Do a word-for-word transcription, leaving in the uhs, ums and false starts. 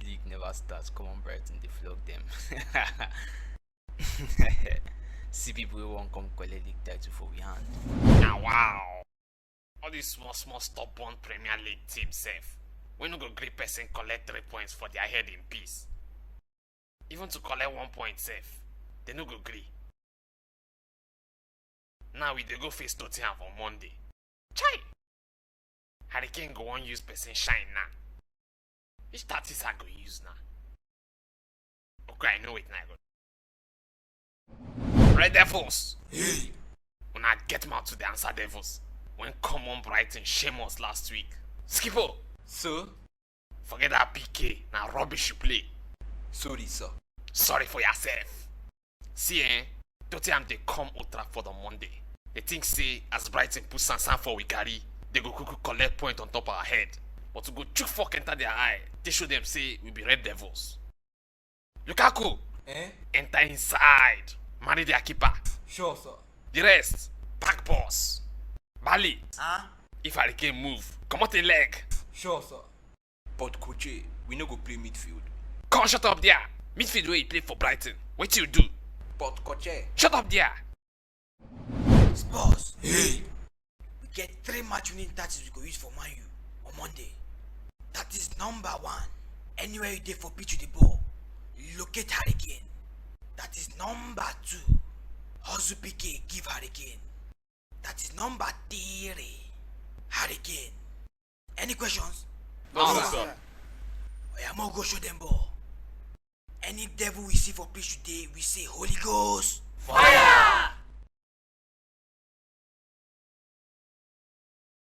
League never starts. Come on, Brighton, they flog them. See people who won't come collect league title for we hand. Now, wow. All these small, small, stubborn Premier League teams safe. We no go gree person collect three points for their head in peace. Even to collect one point safe, they no go gree. Now we dey go face Tottenham on Monday. Chai! Harry Kane go wan use person shine now. Which tactics I go use now? Okay, I know it now. I go. Red Devils! Hey! Una get mouth to the answer devils. When common Brighton shame us last week. Skippo! So? Forget that P K. Now rubbish you play. Sorry, sir. Sorry for yourself. See, eh? Tottenham dey come Old Trafford on Monday. They think say as Brighton put Sansan for we carry, they go quickly collect point on top our head. But we go chook fuck enter their eye. They show them say we be Red Devils. Lukaku, eh? Enter inside. Marry their keeper. Sure, sir. The rest, pack boss. Bali, huh? If Harry Kane move, come out a leg. Sure, sir. But Coach, we no go play midfield. Come shut up there. Midfield where you play for Brighton. What you do? But Coach, shut up there. Spurs. Hey. We get three match winning tactics we go use for Man U on Monday. That is number one. Anywhere you dey for pitch with the ball, locate Harry Kane. That is number two. Hustle P K, give Harry Kane. That is number three. Harry Kane. Any questions? No, sir. Oya, mo go show them ball. Any devil we see for pitch today, we say Holy Ghost. Fire!